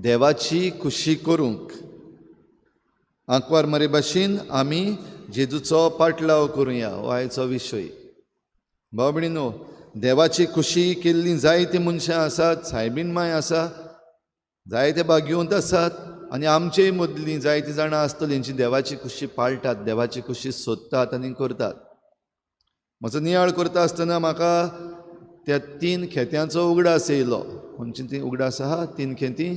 देवाची खुशी करूंक. आंकवार मरे भाशेन आमी जेजूचो पाटलाव करुया हो आयचो विशय. भाव भयणीनो, देवाची खुशी केल्लीं जायतीं मनशां आसात. सायबीण माय आसा, जायते भाग्यवंत आसात आनी आमचे मदलीं जायतीं जाणां आसतलीं जीं देवाची खुशी पाळटात, देवाची खुशी सोदतात आनी करतात. म्हजो नियाळ करता आसतना म्हाका त्या तीन खेत्यांचो उगडास येयलो. खंयची ती उगडास आहा तीन खेतीं?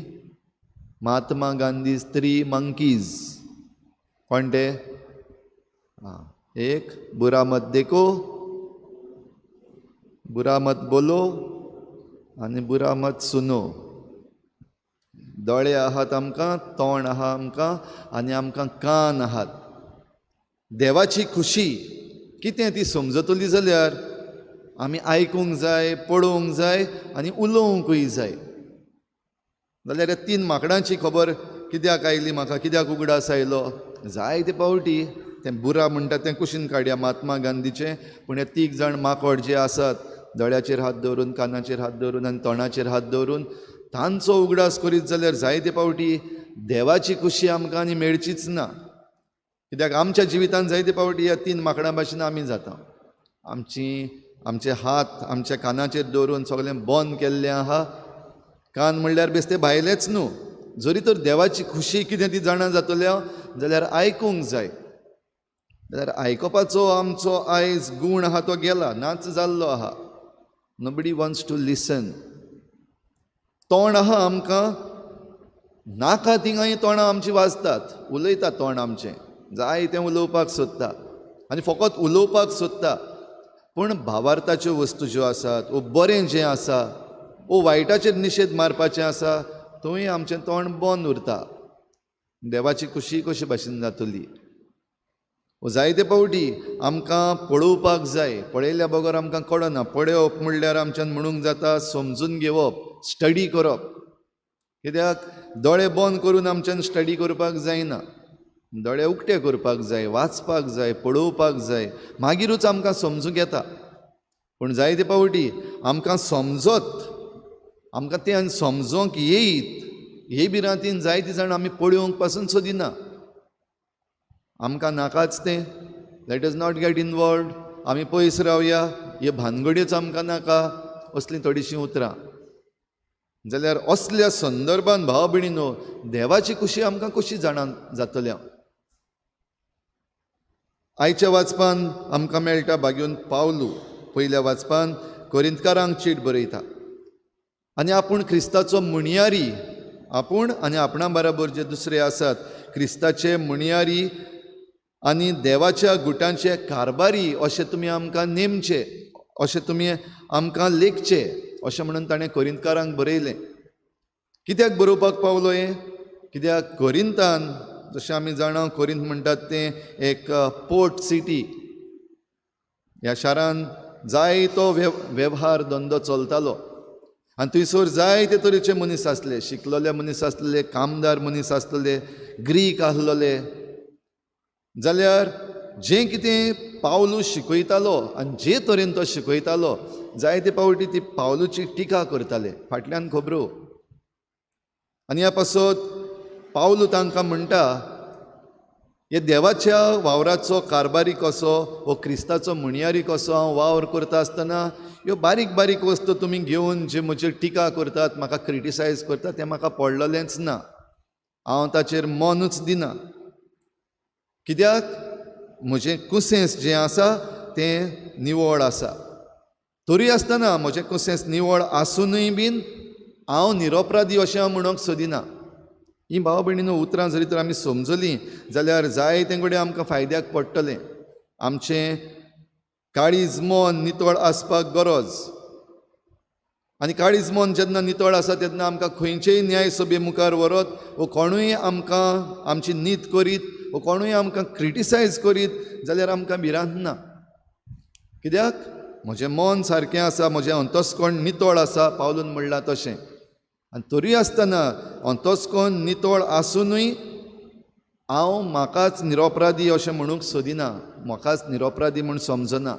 Mahatma Gandhi three monkeys. कोण ते? आं, एक, बुरा मत देखो, बुरा मत बोलो आनी बुरा मत सुनो. दोळे आहात आमकां, तोंड आहा आमकां आनी आमकां कान आहात. देवाची खुशी कितें ती समजतली जाल्यार आमी आयकूंक जाय, पळोवंक जाय आनी उलोवंकूय जाय. जाल्यार ह्या तीन माकडांची खबर कित्याक आयली म्हाका, कित्याक उगडास आयलो? जायते फावटी तें बुरा म्हणटा तें कुशीन काडया महात्मा गांधीचें, पूण हे तीग जाण माकोड जे आसात, दोळ्याचेर हात दवरून, कानाचेर हात दवरून आनी तोंडाचेर हात दवरून, तांचो उगडास करीत जाल्यार जायते फावटी देवाची खुशी आमकां आनी मेळचीच ना. कित्याक आमच्या जिवितांत जायते फावटी ह्या तीन माकडां भाशेन आमी जाता. आमचे हात आमच्या कानाचेर दवरून सगळें बंद केल्लें आहा. कान म्हणल्यार बेश्टे भायलेच न्हू, जरी तर देवाची खुशी कितें ती जाणा जातल्या जाल्यार आयकूंक जाय. जाल्यार आयकुपाचो आमचो आयज गूण आहा तो गेला, नाच जाल्लो आहा. Nobody wants to listen. तोंड आहा आमकां, नाका थिंगाय तोंडां आमची वाजतात, उलयता तोंड आमचें, जाय तें उलोवपाक सोदता आनी फकत उलोवपाक सोदता. पूण भावार्थाच्यो वस्तू ज्यो आसात वो बरें जें आसा वो वायटाचेर निशेध मारपाचें आसा, थंय आमचें तोंड बंद उरता. देवाची खुशी कशे भाशेन जातली? जायते फावटी आमकां पळोवपाक जाय, पळयल्या बगर आमकां कळना. पळोवप म्हणल्यार आमच्यान म्हणूंक जाता समजून घेवप, स्टडी करप. कित्याक दोळे बंद करून आमच्यान स्टडी करपाक जायना, दोळे उक्ते करपाक जाय, वाचपाक जाय, पळोवपाक जाय, मागीरूच आमकां समजूंक येता. पूण जायते फावटी आमकां समजत, आमकां तें समजोंक येयत हे भिरांतीन जायते जाण आमी पळोवंक पासून सोदिना. आमकां नाकाच तें, let us not get involved, आमी पयस रावया, हे भानगड्योच आमकां नाका, असलीं थोडीशीं उतरां. जाल्यार असल्या संदर्भान भाव भयणीनो, देवाची खुशी आमकां कशी जाणा जातल्या? आयच्या वाचपान आमकां मेळटा भाग्योन पावलू पयल्या वाचपान कोरिंतकारांक चीट बरयता आनी आपूण क्रिस्ताचो मुणयारी, आपूण आनी आपणा बराबर जे दुसरे आसात क्रिस्ताचे मुणयारी आनी देवाच्या गुटांचे कारभारी अशें तुमी आमकां नेमचे, अशें तुमी आमकां लेखचे अशें म्हणून ताणें कोरिंतकारांक बरयलें. कित्याक बरोवपाक पावलो हें? कित्याक कोरिंतान, जशें आमी जाणा, कोरिंत म्हणटात तें एक पोर्ट सिटी. ह्या शारान जायतो वेव्हार धंदो चलतालो आनी थंयसर जायते तरेचे मनीस आसले, शिकलेले मनीस आसलेले, कामदार मनीस आसलेले, ग्रीक आसलेले. जाल्यार जें कितें पावलू शिकयतालो आनी जे तरेन तो शिकयतालो, जायते फावटी ती पावलूची टिका करताले फाटल्यान खबरो. आनी ह्या पासत पावलू तांकां म्हणटा, हे देवाच्या वावराचो कारभारी कसो वो क्रिस्ताचो मुणयारी कसो हांव वावर करता आसतना ह्यो बारीक बारीक वस्तू तुमी घेवन जे म्हजेर टिका करतात, म्हाका क्रिटिसायज करतात, तें म्हाका पडलेलेंच ना, हांव ताचेर मनूच दिना. कित्याक म्हजें कुसेंस जें आसा तें निवळ आसा. तरी आसतना म्हजें कुसेंस निवळ आसुनूय बीन हांव निरपराधी अशें हांव म्हणूंक सोदिना. ही भाव भयणीनो उतरां जरी तर आमी समजलीं जाल्यार जायते कडेन आमकां फायद्याक पडटलें. आमचें काळीज मन नितळ आसपाक गरज आनी काळीज मन जेन्ना नितळ आसा तेन्ना आमकां खंयचेय न्याय सभे मुखार व्हरत वो कोणूय आमकां आमची नीत करीत वो कोणूय आमकां क्रिटिसायज करीत जाल्यार आमकां भिरांत ना. कित्याक म्हजें मन सारकें आसा, म्हजें अंतस्कर्ण नितळ आसा, पावलून म्हणलां तशें. आनी तरी आसतना अंतस्कर्ण नितळ आसुनूय हांव म्हाकाच निरपराधी अशें म्हणूंक सोदिना, म्हाकाच निरपराधी म्हूण समजना.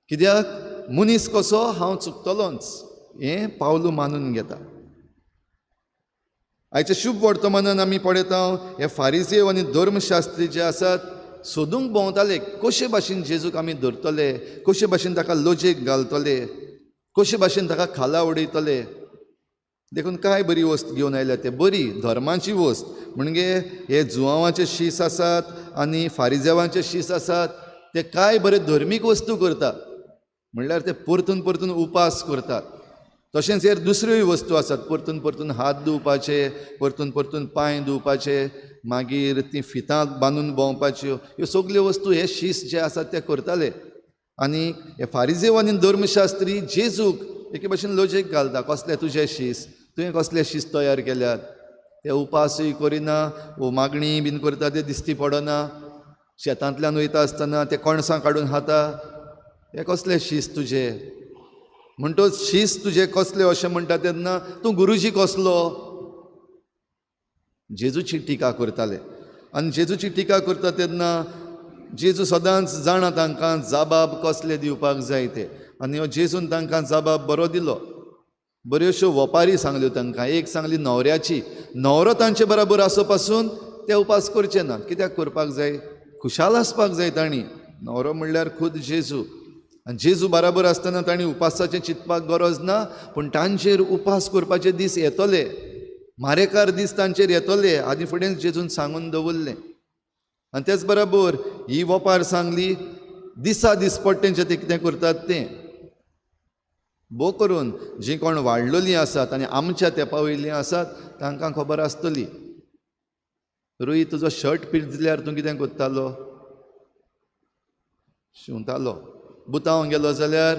कित्याक मनीस कसो हांव चुकतलोच हें पावलू मानून घेता. आयच्या शुभ वर्तमानान आमी पळयता हे फारिजेव आनी धर्मशास्त्री जे आसात सोदूंक भोंवताले कशे भाशेन जेजूक आमी धरतले, कशे भाशेन ताका लजेक घालतले, कशे भाशेन ताका खाला उडयतले. देखून काय बरी वस्त घेवन आयल्या ते, बरी धर्माची वस्त म्हणजे हे जुवांवाचे शीस आसात आनी फारिजेवांचे शीस आसात, ते काय बरे धर्मीक वस्तू करतात, म्हणल्यार ते परतून परतून उपास करतात. तशेंच हेर दुसऱ्योय वस्तू आसात, परतून परतून हात धुवपाचे, परतून परतून पांय धुवपाचे, मागीर ती फितां बांदून भोंवपाच्यो, ह्यो सगल्यो वस्तू हे शीस जे आसात ते करताले. आनी हे फारिजेव आनी धर्मशास्त्री जेजूक एके भाशेन लजेक घालता, कसले तुजे शीस, तुवें कसले शीस तयार केल्यात, ते उपासूय करिना वो मागणी बीन करता ते दिसती पडना, शेतांतल्यान वयता आसतना ते कणसां काडून खाता, हे कसले शीस तुजे. म्हणटच शीस तुजे कसले अशें म्हणटा तेन्ना तूं गुरुजी कसलो, जेजूची टिका करताले. आनी जेजूची टिका करता तेन्ना जेजू सदांच जाणा तांकां जबाब कसले दिवपाक जाय ते. आनी हो जेजून तांकां जबाब बरो दिलो, बऱ्योश्यो वपारी सांगल्यो तांकां. एक सांगली न्हवऱ्याची, न्हवरो तांचे बराबर आसो पासून ते उपास करचे ना, कित्याक करपाक जाय, खुशाल आसपाक जाय तांणी. न्हवरो म्हणल्यार खुद जेजू, आनी जेजू बराबर आसतना तांणी उपासाचें चिंतपाक गरज ना, पूण तांचेर उपास करपाचे दीस येतले, मारेकार दीस तांचेर येतले आनी फुडें जेजून सांगून दवरलें. आनी तेच बराबर ही वपार सांगली दिसा दिसपट्टेंचें ते कितें करतात तें भोव करून जीं कोण वाडलेलीं आसात आनी आमच्या तेंपा वयलीं आसात तांकां खबर आसतली. रुई तुजो शर्ट पिजल्यार तूं कितें करतालो, शिंवतालो. बुतांव गेलो जाल्यार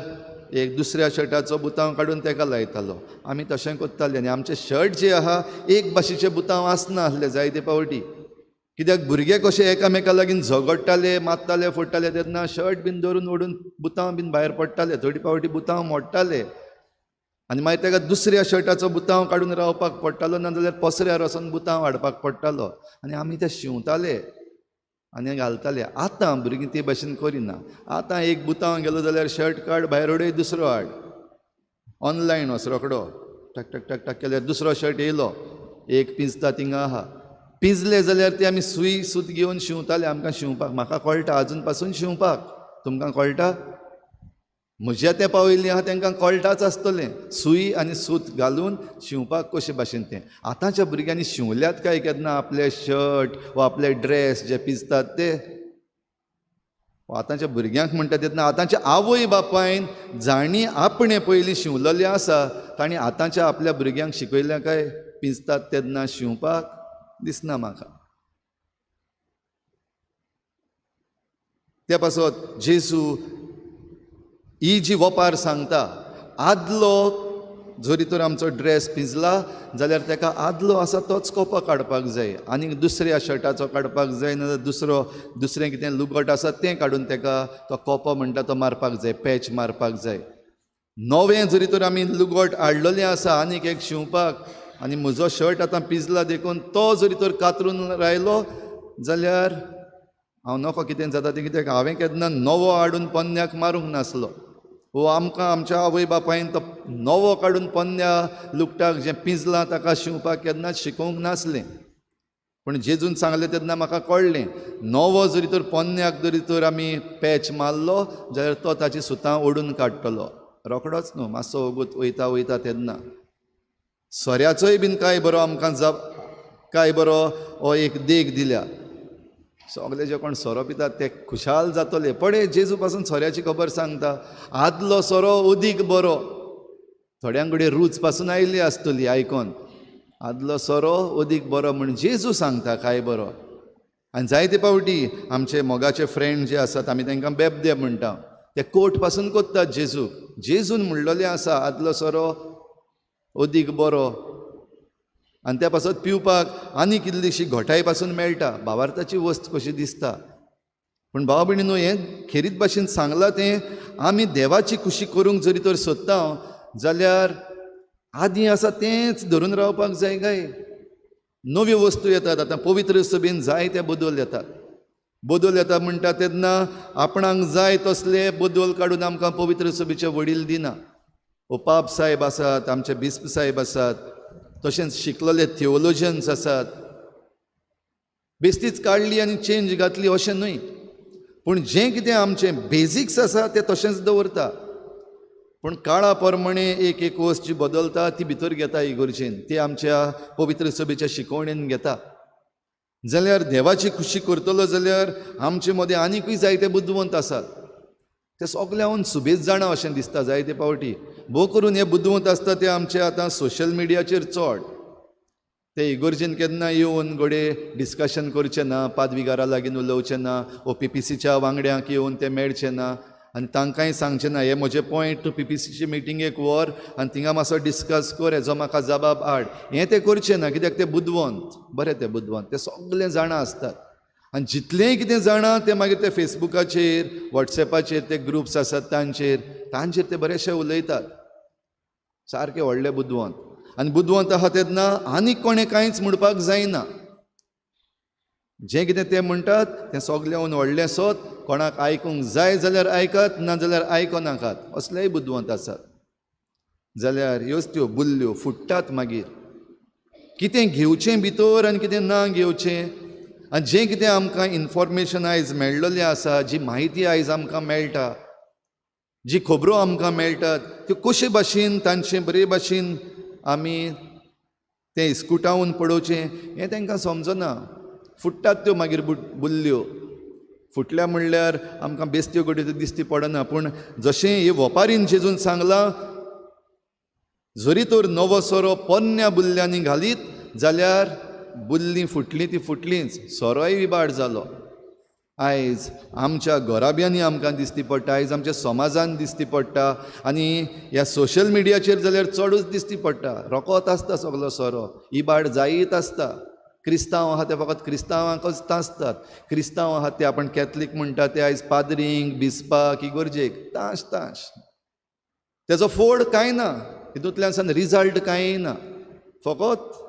एक दुसऱ्या शर्टाचो बुतांव काडून तेका लायतालो. आमी तशें करताले. आनी आमचे शर्ट जे आहा एक भाशेचे बुतांव आसना आसले जायते पावटी, कित्याक भुरगे कशे एकामेका लागीं झगडटाले, मारताले, फोडटाले तेन्ना शर्ट बीन धरून ओडून बुतांव बीन भायर पडटाले, थोडी पावटी बुतांव मोडटाले आनी मागीर तेका दुसऱ्या शर्टाचो बुतांव काडून रावपाक पडटालो, ना जाल्यार पसऱ्यार वचून बुतांव हाडपाक पडटालो. आनी आमी ते शिंवताले आनी घालताले. आतां भुरगीं ते भाशेन करिना. आतां एक बुतांव गेलो जाल्यार शर्ट काड भायर उडय, दुसरो हाड, ऑनलायन वच रोकडो, टक टक टक टक केल्यार दुसरो शर्ट येयलो. एक पिंजता थिंगा आहा, पिंजले जाल्यार ते आमी सुई सूत घेवन शिंवताले. आमकां शिंवपाक म्हाका कळटा आजून पासून शिंवपाक, तुमकां कळटा? म्हज्या तेंपा वयलीं आहा तांकां कळटाच आसतलें सुई आनी सूत घालून शिंवपाक कशे भाशेन तें. आतांच्या भुरग्यांनी शिंवल्यात काय केन्ना आपले शर्ट वा आपले ड्रेस जे पिजतात ते? आतांच्या भुरग्यांक म्हणटा तेन्ना आतांच्या आवय बापायन जांणी आपणें पयलीं शिंवलेलें आसा तांणी आतांच्या आपल्या भुरग्यांक शिकयलें काय पिंजतात तेन्ना शिंवपाक? दिसना म्हाका. त्या पासत जेजू ही जी वपार सांगता, आदलो जरी तर आमचो ड्रेस पिंजला जाल्यार ताका आदलो आसा तोच कोपो काडपाक जाय, आनीक दुसऱ्या शर्टाचो काडपाक जाय, ना जाल्यार दुसरें कितें लुगट आसा तें काडून ताका तो कोपो म्हणटा तो मारपाक जाय, पॅच मारपाक जाय. नवें जरी तर आमी लुगट हाडलेलें आसा आनीक एक शिंवपाक आनी म्हजो शर्ट आतां पिंजला देखून तो जरी तर कातरून रायलो जाल्यार हांव नको कितें जाता तें, कित्याक हांवें केन्ना नवो हाडून पोन्न्याक मारूंक नासलो. वो आमकां आमच्या आवय बापायन तो नवो काडून पोन्न्या लुगटाक जें पिंजलां ताका शिंवपाक केन्नाच शिकोवंक नासलें. पूण जेजून सांगलें तेन्ना म्हाका कळ्ळें, नवो जरी तर पोन्न्याक जरी तर आमी पॅच मारलो जाल्यार तो ताची सुतां ओडून काडटलो, रोकडोच न्हू, मातसो वगत वयता वयता तेन्ना. सोऱ्याचोय बीन काय बरो आमकां काय बरो हो एक देख दिल्या. सगळे जे कोण सोरो पितात ते खुशाल जातले. पळय जेजू पासून सोऱ्याची खबर सांगता, आदलो सोरो अदीक बरो. थोड्यां कडेन रूच पासून आयली आसतली आयकोन, आदलो सोरो अदीक बरो म्हण जेजू सांगता काय बरो. आनी जायते पावटी आमचे मोगाचे फ्रेंड जे आसात आमी तांकां बेबदे म्हणटा, ते कोट पासून कोत्तात जेजूक. जेजून म्हणलेलें आसा आदलो सोरो अदीक बरो. आनी त्या पासत पिवपाक आनीक इल्लीशी घोटाय पासून मेळटा, भावार्थाची वस्त कशी दिसता. पूण भाव भयणी न्हू, हें खेरीत भाशेन सांगलां तें आमी देवाची खुशी करूंक जरी तर सोदता जाल्यार आदीं आसा तेंच धरून रावपाक जाय काय? नव्यो वस्तू येतात आतां पवित्र सभेन जायते बदल येतात. बदल येता म्हणटा तेन्ना आपणाक जाय तसले बदल काडून आमकां पवित्र सभेचे वडील दिना. ओ पाप साहेब आसात, आमचे बिस्प साहेब आसात, तशेंच शिकलेले थियोलॉजियन्स आसात. बेस्तीच काडली आनी चेंज घातली अशें न्हय, पूण जें कितें आमचें बेजिक्स आसा तें तशेंच दवरता. पूण काळा प्रमाणे एक एक वस्त जी बदलता ती भितर घेता इगर्जेन, ती आमच्या पवित्र सभेच्या शिकवणेन घेता. जाल्यार देवाची खुशी करतलो जाल्यार आमचे मदें आनिकूय जायते बुदवंत आसात, ते सगळ्याहून सुबेज जाणा अशें दिसता जायते फावटी. भोव करून हे बुदवंत आसता ते आमचे आतां सोशल मिडियाचेर चड, ते इगर्जेन केन्ना येवन घडये डिस्कशन करचें ना, पादविगारा लागीं उलोवचें ना, ओ पी पी सीच्या वांगड्यांक येवन ते मेळचें ना आनी तांकांय सांगचें ना हे म्हजे पॉयंट तूं पी पी सीचे मिटिंगेक व्हर आनी थिंगा मातसो डिस्कस कर, हेजो म्हाका जबाब हाड. हें ते करचें ना, कित्याक ते बुदवंत, बरें ते बुदवंत, ते सगळे जाणा आसतात आनी जितलेंय कितें जाणा तें मागीर ते फेसबुकाचेर वॉट्सॅपाचेर ते ग्रुप्स आसात तांचेर तांचेर ते बरेचशे उलयतात. सारके व्हडले बुदवंत. आनी बुदवंत आहा तेन्ना आनीक कोणें कांयच म्हणपाक जायना, जें कितें ते म्हणटात तें सगळ्याहून व्हडलें सत. कोणाक आयकूंक जाय जाल्यार आयकात, ना जाल्यार आयको नाकात, असलेय बुदवंत आसात. जाल्यार ह्योच त्यो बुल्ल्यो फुट्टात मागीर, कितें घेवचें भितर आनी कितें ना घेवचें. आनी जें कितें आमकां इन्फॉर्मेशन आयज मेळ्ळलें आसा, जी म्हायती आयज आमकां मेळटा, जी खबरो आमकां मेळटात, त्यो कशे भाशेन तांचे बरे भाशेन आमी तें इस्कुटावन पळोवचें हें तांकां समजना. फुट्टात त्यो मागीर बुल्ल्यो. फुटल्या म्हणल्यार आमकां बेस्त्यो घडयो त्यो दिसती पडना, पूण जशें हे वपारीन जेजून सांगलां, जरी तर नवो सोरो पोन्न्या बुल्ल्यांनी घालीत जाल्यार बुल्लीं फुटलीं ती फुटलींच, सोरोय इबाड जालो. आयज आमच्या घराब्यांनी आमकां दिसती पडटा, आयज आमच्या समाजान दिसती पडटा आनी ह्या सोशल मिडियाचेर जाल्यार चडूच दिसती पडटा. रोकोत आसता सगलो सोरो, इबाड जायत आसता. क्रिस्तांव आहा ते फकत क्रिस्तांवांकच तासतात, क्रिस्तांव आहा ते आपण कॅथलीक म्हणटा ते आयज पाद्रींक बिस्पाक इगर्जेक ताश ताश. तेजो फोड कांय ना, हितूंतल्यान सान रिजल्ट कांय ना. फकत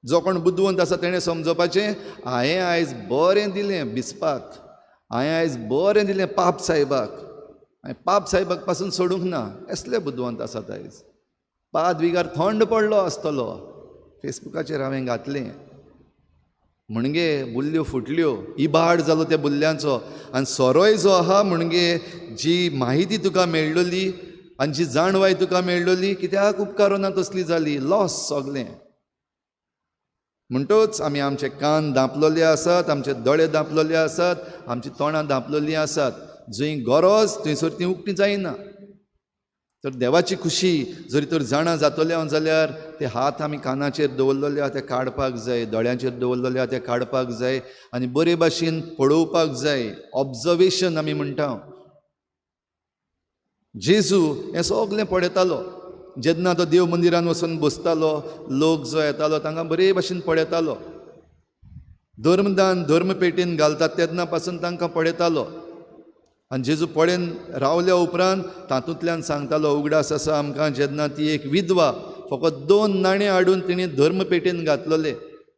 जो कोण बुदवंत आसा तेणें समजपाचें, हांवें आयज बरें दिलें बिस्पाक, हांवें आयज बरें दिलें पाप साहेबाक, हांवें पाप साहेबाक पासून सोडूंक ना. असले बुदवंत आसात आयज. पादविगार थंड पडलो आसतलो, फेसबुकाचेर हांवें घातलें म्हणगे बुल्ल्यो फुटल्यो, इबाड जालो त्या बुल्ल्यांचो. आनी सोरोय जो आहा म्हणगे जी म्हायती तुका मेळ्ळली आनी जी जाणवाय तुका मेळ्ळली कित्याक उपकारना तसली जाली, लॉस सगलें. म्हणटच आमी आमचे कान धांपलेले आसात, आमचे दोळे धांपलेले आसात, आमची तोंडां धांपलेलीं आसात. जंय गरज थंयसर ती उक्ती जायना. तर देवाची खुशी जरी तर जाणा जातले हांव जाल्यार ते हात आमी कानाचेर दवरलेले आहा ते काडपाक जाय, दोळ्यांचेर दवरलेले आहा ते काडपाक जाय आनी बरे भाशेन पळोवपाक जाय. ऑब्जर्वेशन आमी म्हणटा. जेजू हें सगलें पळयतालो. जेन्ना तो देव मंदिरान वचून बसतालो, लोक जो येतालो तांकां बरे भाशेन पळयतालो. धर्मदान धर्मपेटीन घालतात तेन्ना पासून तांकां पळयतालो. आनी जेजू पळयन रावल्या उपरांत तातूंतल्यान सांगतालो, उगडास आसा आमकां जेन्ना ती एक विधवा फकत 2 नाणें हाडून तिणें धर्मपेटीन घातलेले,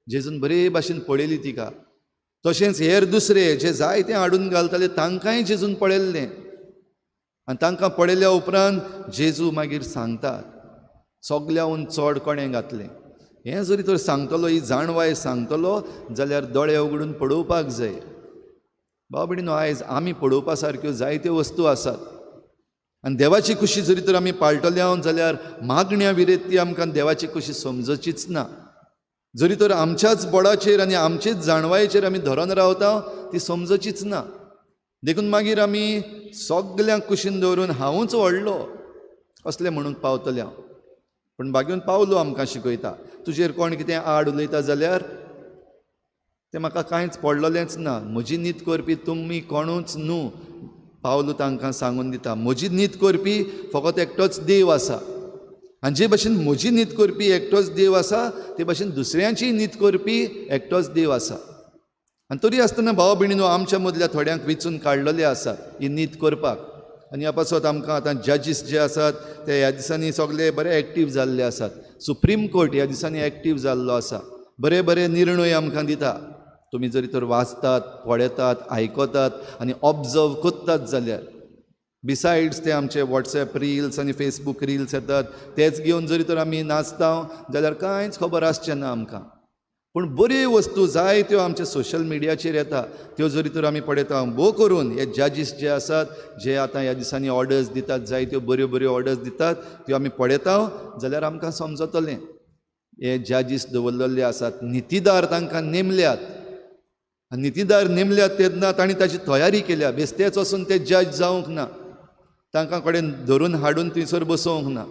जेजून बरे भाशेन पळयली तिका. तशेंच हेर दुसरे जे जायते हाडून घालताले तांकांय जेजून पळयल्लें. आनी तांकां पळयल्या उपरांत जेजू मागीर सांगता, सगल्याहून चड कोणें घातलें. हें जरी तर सांगतलो, ही जाणवाय सांगतलो जाल्यार दोळे उगडून पळोवपाक जाय. भाव भयणीनो, आयज आमी पळोवपा सारक्यो जायत्यो वस्तू आसात आनी देवाची खुशी जरी तर आमी पाळटले हांव जाल्यार मागण्या विरेत ती आमकां देवाची खुशी समजचीच ना. जरी तर आमच्याच बोडाचेर आनी आमचेच जाणवायेचेर आमी धरून रावता ती समजचीच ना. देखून मागीर आमी सगल्यांक कुशीन दवरून हांवूच व्हडलो असलें म्हणूंक पावतलें हांव. पूण बागेवन पावलो आमकां शिकयता, तुजेर कोण कितें आड उलयता जाल्यार तें म्हाका कांयच पडलेलेंच ना, म्हजी नीत करपी तुमी कोणूच न्हू. पावलो तांकां सांगून दिता, म्हजी नीत करपी फकत एकटोच देव आसा. आनी जे भाशेन म्हजी नीत करपी एकटोच देव आसा ते भाशेन दुसऱ्यांचीय नीत करपी एकटोच देव आसा. आनी तरी आसतना भाव भयणीनो, आमच्या मदल्या थोड्यांक वेंचून काडलेले आसात ही नीत करपाक. आनी ह्या पासत आमकां आतां जजीस जे आसात ते ह्या दिसांनी सगळे बरे एक्टीव जाल्ले आसात. सुप्रीम कोर्ट ह्या दिसांनी एक्टीव जाल्लो आसा, बरे बरे निर्णय आमकां दिता. तुमी जरी तर वाचतात, पळयतात, आयकतात आनी ऑब्जर्व करतात जाल्यार बिसायड्स ते आमचे वॉट्सएप रिल्स आनी फेसबूक रिल्स येतात तेच घेवन जरी तर आमी नाचता जाल्यार कांयच खबर आसचें ना आमकां. पूण बऱ्यो वस्तू जायत्यो आमच्या सोशल मिडियाचेर येता त्यो जरी तर आमी पळयता, भोव करून हे जजीस जे आसात जे आतां ह्या दिसांनी ऑर्डर्स दितात, जायत्यो बऱ्यो बऱ्यो ऑर्डर्स दितात त्यो आमी पळयता जाल्यार आमकां समजतलें हे जजीस दवरलेले आसात, नितीदार तांकां नेमल्यात. नितीदार नेमल्यात तेन्ना तांणी ताची तयारी केल्या. बेस्तेच वचून ते जज जावंक ना, तांकां कडेन धरून हाडून थंयसर बसोवंक ना.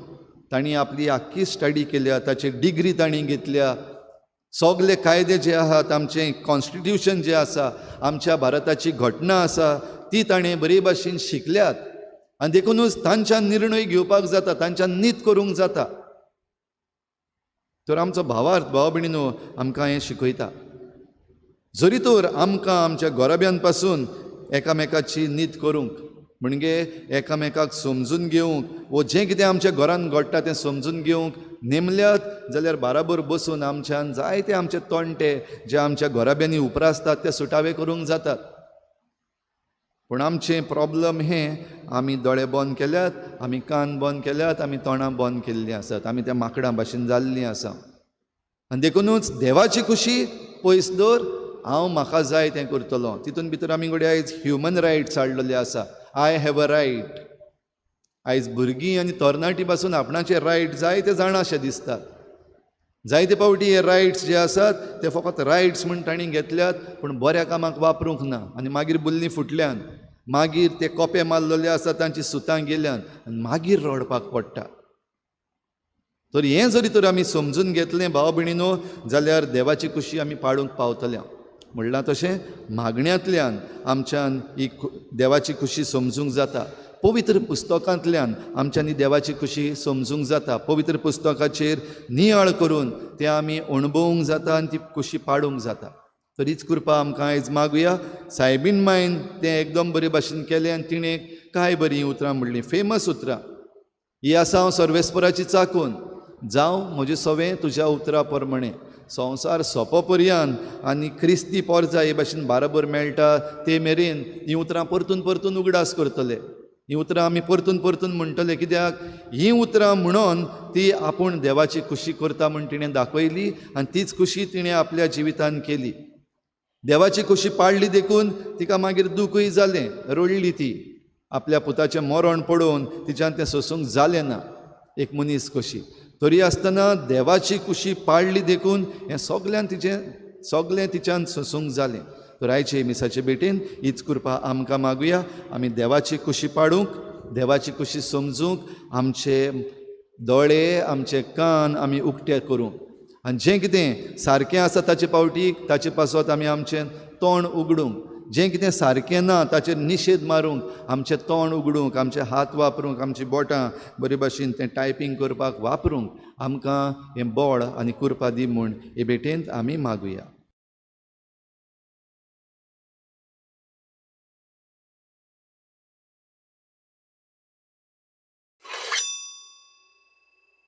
तांणी आपली आख्खी स्टडी केल्या, ताची डिग्री तांणी घेतल्या. सगले कायदे जे आहात, आमचें कॉन्स्टिट्यूशन जें आसा, आमच्या भारताची घटना आसा, ती ताणें बरे भाशेन शिकल्यात. आनी देखुनूच तांच्यान निर्णय घेवपाक जाता, तांच्यान नीत करूंक जाता. तर आमचो भावार्थ भाव भयणीनो आमकां हें शिकयता. जरी तर आमकां आमच्या गोराब्यान पासून एकामेकाची नीत करूंक, म्हणजे एकामेकाक समजून घेवंक वो जें कितें आमच्या घरान घडटा तें समजून घेवंक नेमल्यात जाल्यार बाराबर बसून आमच्यान जायते आमचे तोंडे जे आमच्या घराब्यांनी उप्रासतात ते सुटावे करूंक जातात. पूण आमचें प्रॉब्लम हें, आमी दोळे बंद केल्यात, आमी कान बंद केल्यात, आमी तोंडां बंद केल्लीं आसात, आमी त्या माकडां भाशेन जाल्लीं आसा. आनी देखुनूच देवाची खुशी पयस दवर, हांव म्हाका जाय तें करतलो. तितून भितर आमी घडये आयज ह्युमन रायट्स हाडलेले आसा. I have a right. आयज भुरगीं आनी तरणाटी पासून आपणाचे रायट जाय ते जाणा अशें दिसतात. जायते फावटी हे रायट्स जे आसात ते फकत रायट्स म्हूण तांणी घेतल्यात, पूण बऱ्या कामाक वापरूंक ना. आनी मागीर बुल्लीं फुटल्यान, मागीर ते कोपे मारलेले आसात तांची सुतां गेल्यान आनी मागीर रडपाक पडटा. तर हें जरी तर आमी समजून घेतलें भाव भयणीनो जाल्यार देवाची खुशी आमी पाडूंक पावतले. म्हणलां तशें मागण्यांतल्यान आमच्यान ही देवाची खुशी समजूंक जाता. पवित्र पुस्तकांतल्यान आमच्यांनी देवाची खुशी समजूंक जाता. पवित्र पुस्तकाचेर नियाळ करून तें आमी अणभवूंक जाता आनी ती खुशी पाडूंक जाता. तर हीच कृपा आमकां आयज मागुया. सायबीन मायन तें एकदम बरे भाशेन केलें आनी तिणें कांय बरीं उतरां म्हणलीं, फेमस उतरां. ही आसा हांव सर्वेस्पराची चाकून, जावं म्हजें सवें तुज्या उतरां प्रमाणें. संवसार सोंपो पर्यंत आनी क्रिस्ती पोरजा हे भाशेन बाराबर मेळटा ते मेरेन हीं उतरां परतून परतून उगडास करतले. हीं उतरां आमी परतून परतून म्हणटले, कित्याक हीं उतरां म्हणून ती आपूण देवाची खुशी करता म्हूण तिणें दाखयली आनी तीच खुशी तिणें आपल्या जिवितान केली. देवाची खुशी पाडली देखून तिका मागीर दुखूय जालें, रडली ती. आपल्या पुताचें मरण पळोवन तिच्यान तें सोसूंक जालें ना, एक मनीस कशी. तरी आसतना देवाची खुशी पाडली देखून हें सगल्यान तिचें सगलें तिच्यान सोसूंक जालें. तर आयचे मिसाचे भेटेन हीच कृपा आमकां मागुया. आमी देवाची खुशी पाडूंक, देवाची खुशी समजूंक आमचे दोळे, आमचे कान आमी उक्ते करूंक आनी जें कितें सारकें आसा ताचे पावटी ताचे पासत आमी आमचें तोंड उगडूंक, जें कितें सारकें ना ताचेर निशेध मारूंक आमचें तोंड उगडूंक, आमचे हात वापरूंक, आमची बोटां बरे भाशेन तें टायपींग करपाक वापरूंक आमकां हें बळ आनी कृपा दी म्हूण हे भेटेंत आमी मागुया.